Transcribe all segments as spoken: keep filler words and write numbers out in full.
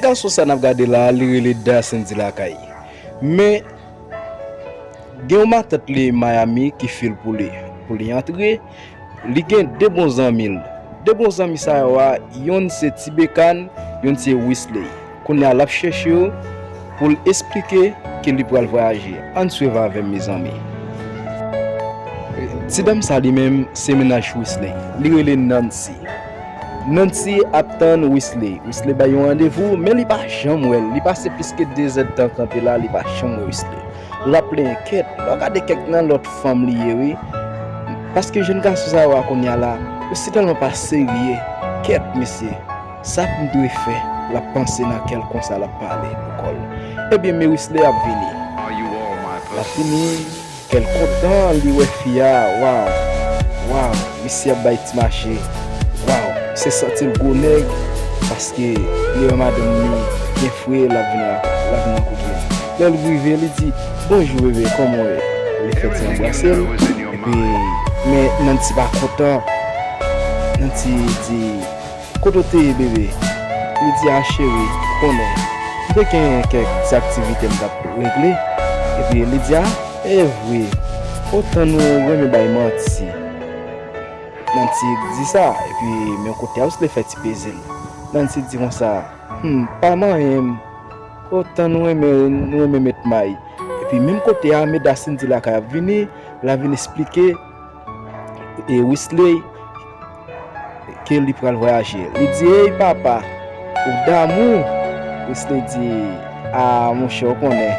Gason sa n ap gade la, li rele Dasendy Lakay. Men, gen yon matant li Miami ki fil pou li, pou li antre. Li gen de bon zanmi l. De bon zanmi sa yo a, yonn se Ti Bekan, yonn se Wisley. Kounye a, l ap chèche yo pou l esplike ke li pral vwayaje. Ann swiv avè m, mezanmi. Ti dam sa li menm, se mennaj Wisley. Li rele Nancy. Nancy ap tann Wisley. Wisley bay yon randevou, men li pa janm wè l. Li pase plis ke de zèdtan kanpe la, li pa janm wè Wisley. L ap plenyen kèt. Lè w gade kèk nan lòt fanm li ye, wi. Paske jèn gason sa yo a kounye a la, yo si tèlman pa serye. Kèt, mesye. Sa pou m dwe fè? L ap panse nan kè l konsa, l ap pale pou kò l. Ebyen, men Wisley ap vini. L ap vini. Kè l kontan, li wè fi a, waw, waw, misye ap bay ti mache, waw, misye santi l gwo nèg, paske li wè madanm li gen fre, l ap vin, l ap vin rankontre l. Lè l rive, li di, "Bonjou, bebe, kòman w ye?" Li fè ti anbrase l, epi, men Nancy pa kontan. Nancy di, "Kote w te ye, bebe?" Li di, "A, cheri, ou konnen, m te gen kèk ti aktivite m t ap regle." Epi li di, "A, e vre, otan nou renmen bay manti." Nancy di sa, epi men kote a Wisley fè ti peze l. Nancy di konsa, "Hmm, pa manyen m. Otan nou renmen, nou renmen met may." Epi menm kote a, men Dasendy Lakay ap vini, l ap vin esplike e Wisley ke li pral vwayaje. Li di, "Ey, papa, ou damou?" Wisley di, "A, monchè, ou konnen,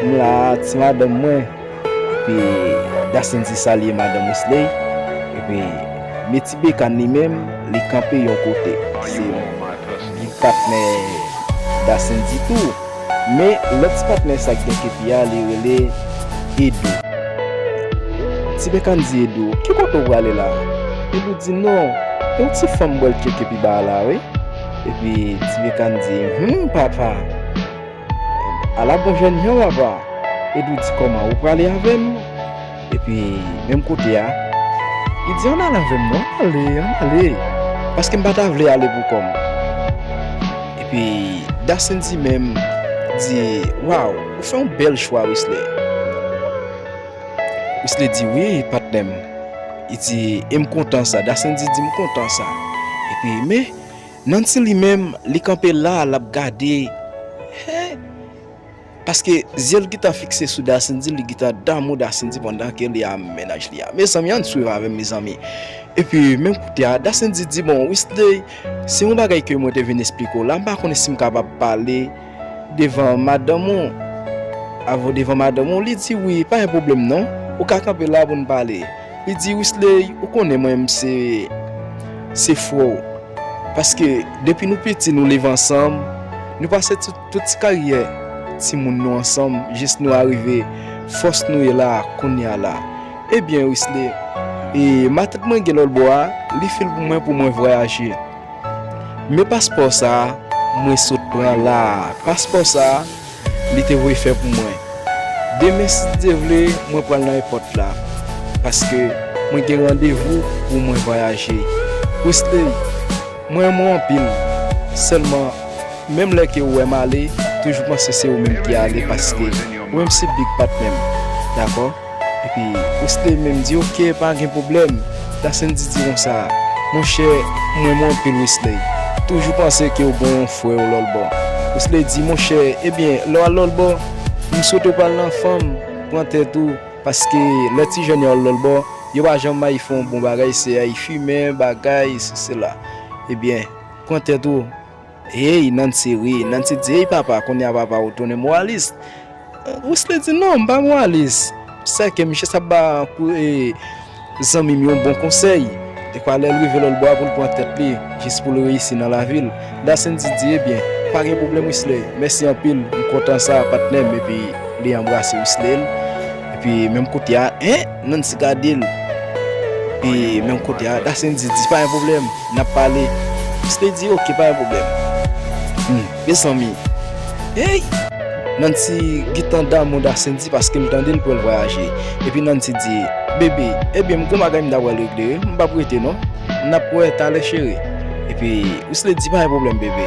m la a, ti madanm mwen." Epi Dasendy salye madanm Wisley. Epi men Ti Bekan li menm, li kanpe yon kote. Se yon patnè Dasendy tou. Men lòt ti patnè sa k gen kepi a, li rele Edou. Ti Bekan di Edou, "Ki kote w prale la?" Edou di, "Non, yon ti fanm bwèl tcheke pi ba a la, wi." Epi Ti Bekan di, "Hum, papa. Ala bon jèn jan, papa." Edou di, "Kòman, ou prale avè m?" Epi, menm kote a, li di, "Ann al avè m non, ann ale, ann ale. Paske m pa ta vle ale pou kò m." Epi, Dasendy menm di, "Waw, ou fè yon bèl chwa, Wisley." Wisley di, "Wi, patnè m." Li di, "E m kontan sa." Dasendy di, "M kontan sa." Epi, men, Nancy li menm, li kanpe la, l ap gade. Hen! Paske zye l gentan fikse sou Dasendy, li gentan damou Dasendy pandan ke li a mennaj li a. Mezanmi, ann swiv avè m, mezanmi. Epi, menm kote a, Dasendy di, "Bon, Wisley, se yon bagay ke mwen te vin esplike w la, m pa konnen si m kapab pale devan madanm ou." Avè w devan madanm ou, li di, "Wi, pa gen pwoblèm non. Ou ka kanpe la pou n pale." Li di, "Wisley, ou konnen mwen menm se, se frè w. Paske depi nou piti, nou leve ansanm, nou pase tout, tout ti karyè timoun nou ansanm, jis nou arive fòs nou ye la, kounye a la. Ebyen, Wisley, e matant mwen gen lòt bò a, li fil pou mwen, pou mwen vwayaje. Men paspò sa a, mwen sot pran la a. Paspò sa a, li te voye fè pou mwen. Demen, si Dye vle, mwen pral nan èpòt la. Paske mwen gen randevou pou mwen vwayaje. Wisley, mwen renmen w anpil. Sèlman, menm lè ke ou wè m ale, toujou panse se ou menm ki ale, paske ou menm se big patnè m. Dakò? Epi, Wisley menm di, "Oke, pa gen pwoblèm." Dasendy di konsa, "Monchè, mwen renmen w anpil, Wisley. Toujou panse ke w gen yon frè w lòtbò." Wisley di, "Monchè, ebyen, lè w al lòtbò, m swete w pa al nan fanm, pran tèt ou, paske lè ti jèn yo al lòtbò, yo pa janm ay fè yon bon bagay, se ay fimen, bagay, sesi, sela. Ebyen, pran tèt ou." Hey, Nancy ri. Nancy di, "Hey, papa, kounye a papa ou tounen moralis." Wisley di, "Non, m pa moralis. Sèke m jis ap ba kou-, e, zanmi m yon bon konsèy. Dekwa lè l rive lòtbò a pou l pran tèt li, jis pou l reyisi nan lavi l." Dasendy di, "Ebyen, pa gen pwoblèm, Wisley. Mèsi anpil. M kontan sa, patnè m." Epi li anbrase Wisley l. Epi menm kote a, en, Nancy gade l. Epi menm kote a, Dasendy di, "Pa gen pwoblèm, n ap pale." Wisley di, "Oke, pa gen pwoblèm." Hmm, mezanmi. Hey! Nancy gentan damou Dasendy paske l tande l pral vwayaje. Epi Nancy di, "Bebe, ebyen, m gon bagay m ta pral regle, wi. M p ap rete, non. N ap wè talè, cheri." Epi Wisley di, "Pa gen pwoblèm, bebe."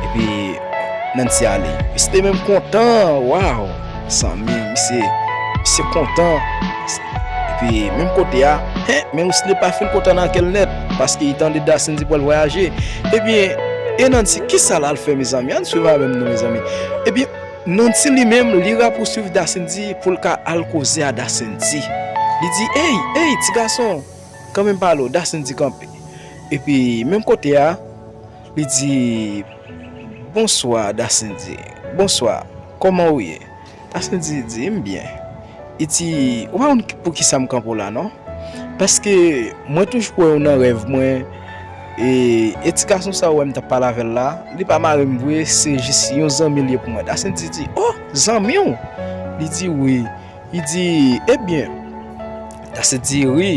Epi Nancy ale. Wesley menm kontan, waw! Zanmi, misye, misye kontan. Epi menm kote a, hen, men Wesley pa fin kontan nan kè l nèt, paske li tande Dasendy pral vwayaje. Ebyen, e Nancy, kisa l al fè, mezanmi? Ann swiv avè m non, mezanmi. Ebyen, Nancy li menm, li rapousuiv Dasendy pou l ka al koze a Dasendy. Li di, ey, ey, ti gason, kanmenm pale w, Dasendy kanpe. Epi, menm kote a, li di, bonswa, Dasendy. Bonswa, kòman w ye? Dasendy di, m byen. Li di, ou pa konn ki- poukisa m kanpe w la, non? Paske mwen toujou wè w nan rèv mwen, e, e ti gason sa ou wè m t ap pale avè l la, li pa mari m vre, se jis yon zanmi l ye pou mwen. Dasendy di, o, zanmi w? Li di, wi. Li di, ebyen, Dasendy ri.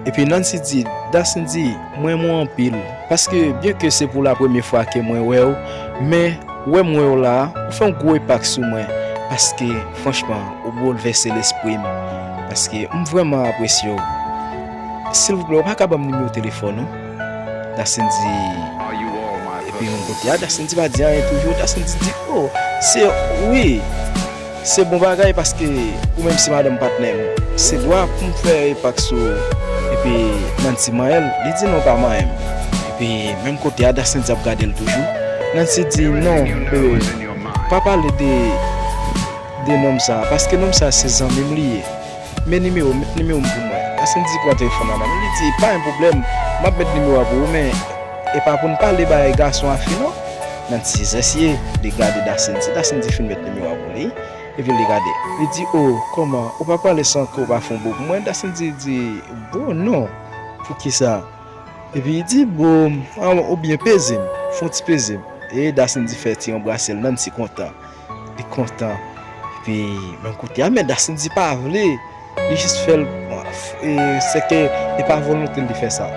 Epi Nancy di, Dasendy, m renmen w anpil. Paske, byenke se pou la premye fwa ke mwen wè w, men, wè m wè w la, ou fè yon gwo enpak sou mwen. Paske, franchman, ou boulvèse lespri m. Paske, m vrèman apresye w. Silvouplè, ou pa ka ban m nimewo telefòn ou? Dasendy. Epi, yon kote a, Dasendy pa di anyen toujou. Dasendy di, o, se, wi. Se bon bagay paske ou menm se madanm patnè m. Se dwa pou m fè enpak sou ou. Epi Nancy manyen l, li di non pa manyen m. Epi menm kote a Dasendy ap gade l toujou. Nancy di non, e, pa pale de, de nonm sa, paske nonm sa se zanmi m li ye. Men nimewo, met nimewo m pou mwen. Dasendy pran telefòn nan men l, li di pa gen pwoblèm, m ap met nimewo a pou ou, men e pa pou n pale bay gason a fi non. Nancy zesye, li gade Dasendy, Dasendy fin met nimewo a pou li. Epi li gade. Li di, o, kòman? Ou pa pale san ke ou pa fè yon bo pou mwen? Dasendy di, bo non. Poukisa? Epi li di, bo, oubyen peze m. Fè yon ti peze m. E Dasendy fè ti anbrase l, Nancy kontan. Li kontan. Epi, menm kote a, men Dasendy pa vle. Li jis fè l, e, sèke e pa volonte l li fè sa.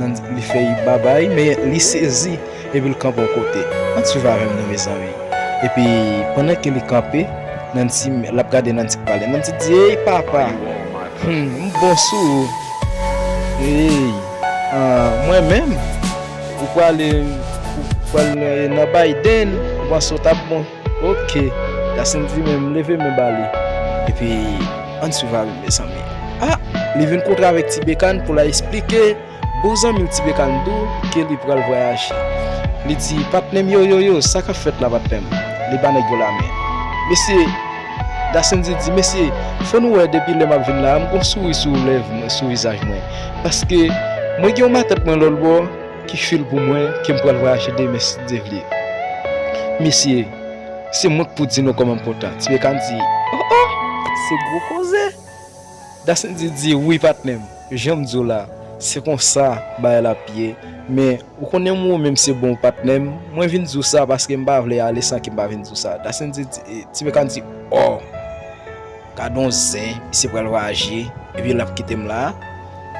Nan, li fè l babay, men li sezi, epi l kanpe yon kote. Ann swiv avè m non, mezanmi. Epi, pandan ke li kanpe, Nancy, l ap gade Nancy k pale. Nancy di, ey, papa, hmm, m bon sou ou. Ey, ah, mwen menm, ou prale, ou pral, eh, nan Biden, ou panse w t ap bon. Ok, Dasendy menm leve men ba li. Epi, ann swiv avè m, mezanmi. Ah, li vin kontre avèk Ti Bekan pou l al eksplike bon zanmi l Ti Bekan di w ke li pral vwayaje. Li di, patnè m, yo, yo, yo, sa k ap fèt la, patnè m? Li ba nèg yo lamen. Mesye, Dasendy di, mesye, fò nou wè depi lè m ap vin la, m gon souri sou lèv mwen, sou vizaj mwen. Paske mwen gen yon matèt mwen lòtbò ki fil pou mwen, ke m pral vwayaje demen si Dye vle. Mesye, se mwen k pou di nou kòman m kontan. Ti Bekan di, o, o, se gwo koze. Dasendy di, wi, patnè m, jan m di w la, se konsa bagay la ap ye, men ou konnen mwen menm se bon patnè m, mwen vin di w sa paske m pa vle ale san ke m pa vin di w sa. Dasendy di, e, Ti Bekan di, o, gad on zen, misye pral vwayaje, epi l ap kite m la,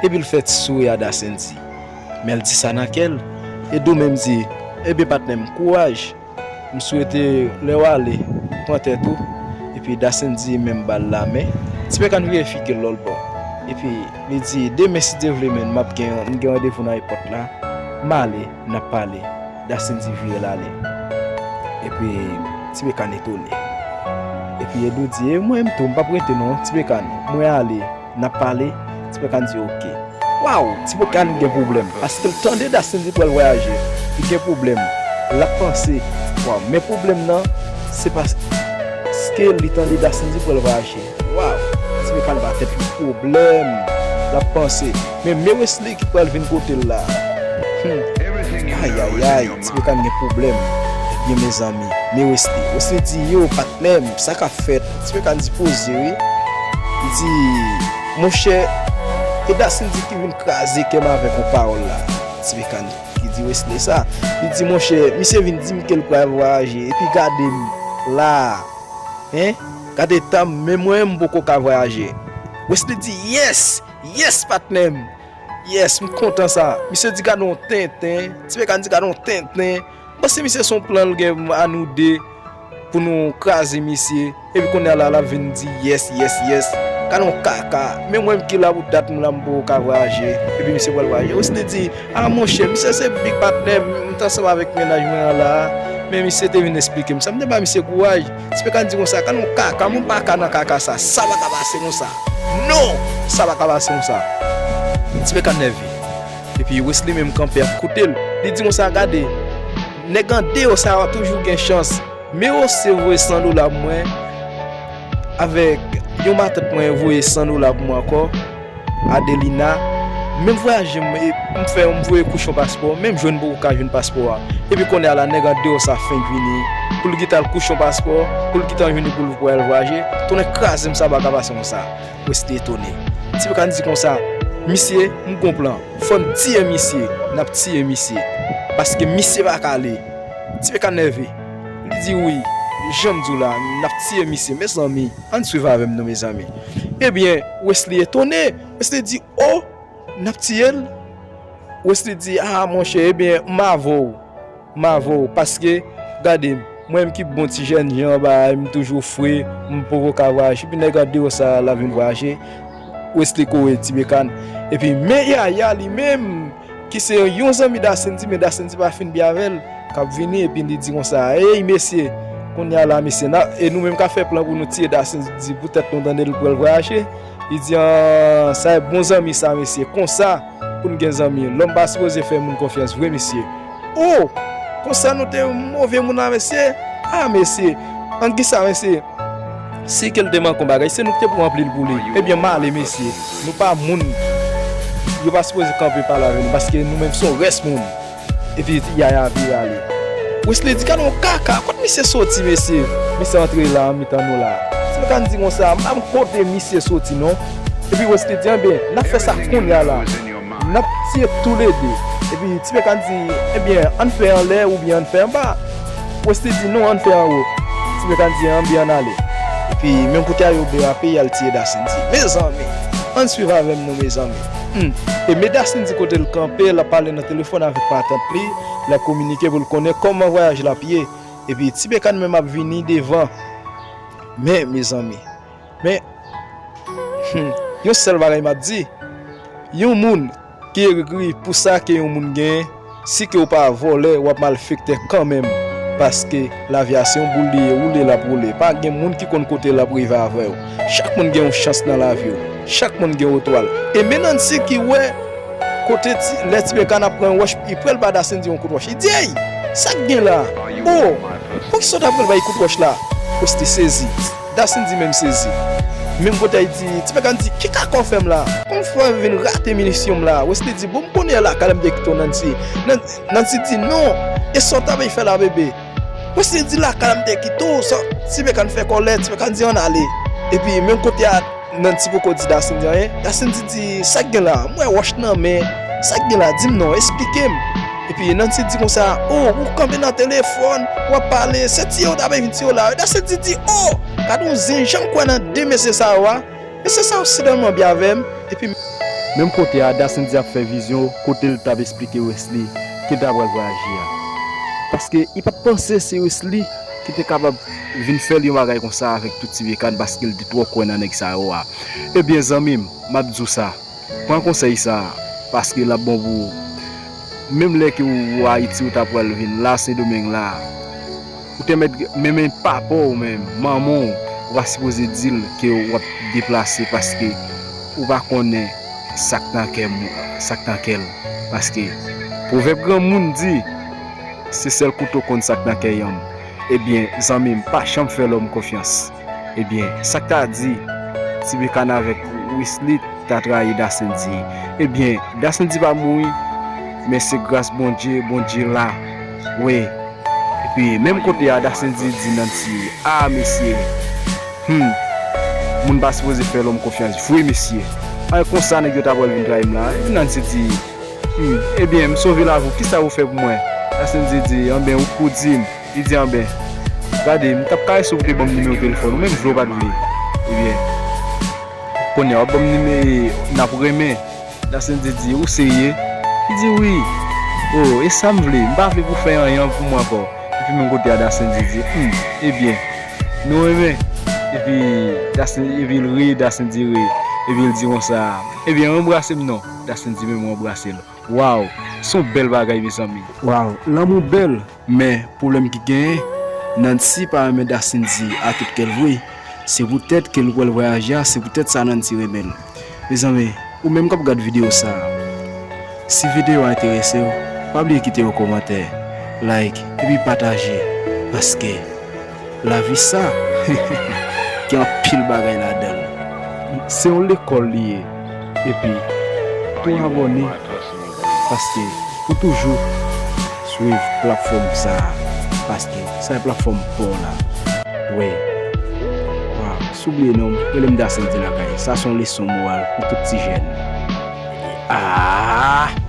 epi l fè ti souri a Dasendy. Men l di sa nan kè l, e Dou menm di, ebyen patnè m, kouraj, m swete lè w ale, pran tèt ou. Epi Dasendy menm ba l lamen. Ti Bekan vire figi l lòtbò. Epi li di, demen si Dye vle, men m ap gen, m gen randevou nan ayewopò la. M ale, n ap pale. Dasendy vire l ale. Epi Ti Bekan etone. Epi Edou di, e mwen menm tou, m p ap rete non, Ti Bekan, mwen ale. N ap pale, Ti Bekan di oke. Waw, Ti Bekan gen pwoblèm, paske l tande Dasendy pral vwayaje. Li gen pwoblèm. L ap panse, waw, men pwoblèm nan, se paske li tande Dasendy pral vwayaje. Waw, Ti Bekan ba tèt li pwoblèm. L ap panse, men, men Wesley ki pral vin kote l la. Hmm. Ayayay, Ti Bekan gen pwoblèm. Ebyen, mezanmi, men Wesley. Wesley di, yo, patnè m, sa k ap fèt? Ti Bekan di poze, wi. Li di, monchè, e Dasendy ki vin kraze kè m avèk yon pawòl la. Ti Bekan ki di Wesley sa. Li di, monchè, misye vin di m ke l pral vwayaje, epi gade m la. Hen? Gade eta m, men mwen, m poko ka vwayaje. Wesley di, yes! Yes, patnè m! Yes, m kontan sa. Misye di gade yon tenten. Ti Bekan di gade yon tenten. M panse misye se yon plan l gen a nou de pou nou kraze misye. Epi kounye a la, l ap vin di yes, yes, yes. Gade yon kaka. Men mwen menm ki la pou dat m la, m poko ka vwayaje. Epi misye pral vwayaje. Wesley di, a monchè, misye se big patnè m, m t ansanm avèk mennaj mwen an la. Men misye te vin esplike m sa. M te ba misye kouraj. Ti Pekane di konsa, "Gade yon kaka, moun pa ka nan kaka sa. Sa pa ka pase konsa. Non! Sa pa ka pase konsa." Ti Pekane nève. Epi Wesley menm kanpe ap koute l. Li di konsa, "Gade, nèg an deyò sa yo toujou gen chans. Mero se voye san dola pou mwen. Avèk yon matant mwen voye san dola pou mwen ankò. Adelina, menm vwayaje m, e, m fè, m voye kouchon paspò, menm jwenn poko ka jwenn paspò a. Epi kounye a la, nèg an deyò sa fenk vini, pou l gentan al kouchon paspò, pou l gentan vini pou l pou al vwayaje. Tonnè kraze m, sa pa ka pase konsa." Wesley etone. Ti Pekane di konsa, "Misye, m gon plan. Fò n tiye misye, n ap tiye misye. Paske misye pa ka ale." Ti Pekane nève. Li di, "Wi, jan m di w la, n ap tiye misye." Mezanmi, ann swiv avè m non, mezanmi. Ebyen, Wesley etone. Wesley di, "O, n ap tiye l?" Wesley di, "A, monchè, ebyen, m avè w. M avè w. Paske, gade m, mwen menm ki bon ti jèn jan, bagay m toujou fre, m poko ka vwayaje. Epi nèg an deyò sa, l ap vin vwayaje." Wesley kore Ti Pekane. Epi, men Yaya li menm, ki se yon zanmi Dasendy, men Dasendy pa fin byen avè l, k ap vini, epi li di konsa, "Ey, mesye, kounye a la, mesye, n a, e nou menm k ap fè plan pou nou tiye Dasendy poutèt nou tande l pral vwayaje." Li di, "An, sa e bon zanmi sa, mesye. Konsa, pou n gen zanmi, lòm pa sipoze fè moun konfyans vre, mesye." O! Konsa nou te move moun la, mesye. A, mesye. An kisa, mesye? Si ke l te manke yon bagay, se nou ki te pou ranpli l pou li. Ebyen, m ale, mesye. Nou pa moun. Yo pa sipoze kanpe pale avè nou, paske nou menm se yon rès moun. Epi Yaya vire ale. Wesley di, "Gade yon kaka, kot misye soti, mesye?" Misye antre la, an mitan nou la. Ti Pekane di konsa, "M pa konn kote misye soti, non." Epi Wesley di, "Enben, n ap fè sa kounye a la. N ap tiye toulede." Epi Ti Pekane di, "Ebyen, ann fè anlè oubyen ann fè anba." Wesley di, "Non, ann fè anwo." Ti Pekane di, "Enben, ann ale." Epi, menm kote a yo derape, y al tiye Dasendy. Mezanmi, ann swiv avè m non, mezanmi. Hmm. E men Dasendy kote l kanpe, l ap pale nan telefòn avèk matant li, l ap kominike pou l konnen kòman vwayaj l ap ye. Epi Ti Pekane menm ap vini devan. Men, mezanmi, men, hmm, yon sèl bagay m ap di, yon moun ki egri pou sa ke yon moun genyen, si ke w pa vòlè, w ap malfektè kanmenm, paske lavi a se yon boul li ye, woule l ap woule. Pa gen moun ki konn kote l ap rive avè w. Chak moun gen yon chans nan lavi w. Chak moun gen otwal. E men Nancy ki wè kote ti, lè Ti Pekane ap pran wòch, li prè l ba Dasendy yon kout wòch. Li di, "Ey, sa k gen la? O, poukisa w ta prè l bay kout wòch la?" Wesley sezi. Dasendy menm sezi. Menm kote a, li di, Ti Pekane di, "Ki kaka w fè m la? Kòman w fè vin rate minisyon m la?" Wesley di, "Bon, m konnen lakay la m te kite w, Nancy." Nan-, Nancy di, "Non, e sa w ta vle fè la, bebe?" Wesley di, "Lakay la m te kite w, sa." Ti Pekane fè kòlè, Ti Pekane di, "Ann ale." Epi, menm kote a, Nancy poko di Dasendy anyen. Dasendy di, "Sa k gen la? M wè wòch nan men. Sa k gen la? Di m non, esplike m." Epi Nancy di konsa, "O, ou kanpe nan telefòn, w ap pale, se tiye w ta vle vin tiye w la wi." Dasendy di, "O, gade yon zen, janm kwè nan de mesye sa yo a. Mesye sa yo sidèlman byen avè m." Epi, menm kote a, Dasendy ap fè vizyon kote l t ap esplike Wesley ke l ta pral vwayaje a. Paske li pa t panse se Wesley ki te kapab vin fè l yon bagay konsa avèk tout Ti Pekane, paske l te twò kwè nan nèg sa yo a. Ebyen, zanmi m, m ap di w sa, pran konsèy sa a, paske l ap bon pou ou. Menm lè ke ou Ayiti, ou ta pral vin la, Sendomeng la, ou te mèt, men, men papa w menm, manman w, ou pa sipoze di l ke w ap deplase, paske ou pa konnen sa k nan kè moun, sa k nan kè l. Paske pwovèb granmoun di, se sèl kouto konn sa k nan kè yonm. Ebyen, zanmi m, pa janm fè lòm konfyans. Ebyen, sa k ta di, Ti Pekane avèk Wesley ta trayi Dasendy. Ebyen, Dasendy pa mouri, men se gras Bondye, Bondye la. Wi. Epi, menm kote a, Dasendy di Nancy, "A, mesye, hmm, moun pa sipoze fè lòm konfyans vre, mesye. A, konsa nèg yo ta pral vin trayi m la." Epi Nancy di, "Hmm, ebyen, m sove lavi w, kisa ou fè pou mwen?" Dasendy di, "Anben, ou k pou di m." Li di, "Anben, gade, m t ap karese w pou te ban m nimewo telefòn ou, menm vle w pa t vle. Ebyen, kounye a, w ap ban m nimewo n ap renmen." Dasendy di, "Ou serye?" Li di, "Wi." "O, e sa m vle, m pa vle pou fè anyen pou mwen ankò." Epi menm kote a, Dasendy di, "Hmm, ebyen, nou renmen." Epi Dasendy, epi l ri, Dasendy ri. Epi l di konsa, "Ebyen, anbrase m non." Dasendy menm anbrase l. Waw! Se yon bèl bagay, mezanmi. Waw, lanmou bèl. Men, pwoblèm ki genyen, Nancy pa renmen Dassin di a tout kè l vre. Se poutèt ke l pral vwayaje a, se poutèt sa Nancy renmen l. Mezanmi, ou menm k ap gad videyo sa a, si videyo a enterese w, pa bliye kite yon kòmantè, like, epi pataje, paske lavi sa gen anpil bagay ladan l. Se yon lekòl li ye. Epi, tou abòne, paske pou toujou swiv platfòm sa a, paske sa e platfòm pa w la. Wi. Waw, si w bliye non m, rele m Dassin di lakay. Sa se yon leson moral pou tout ti jèn. Ah!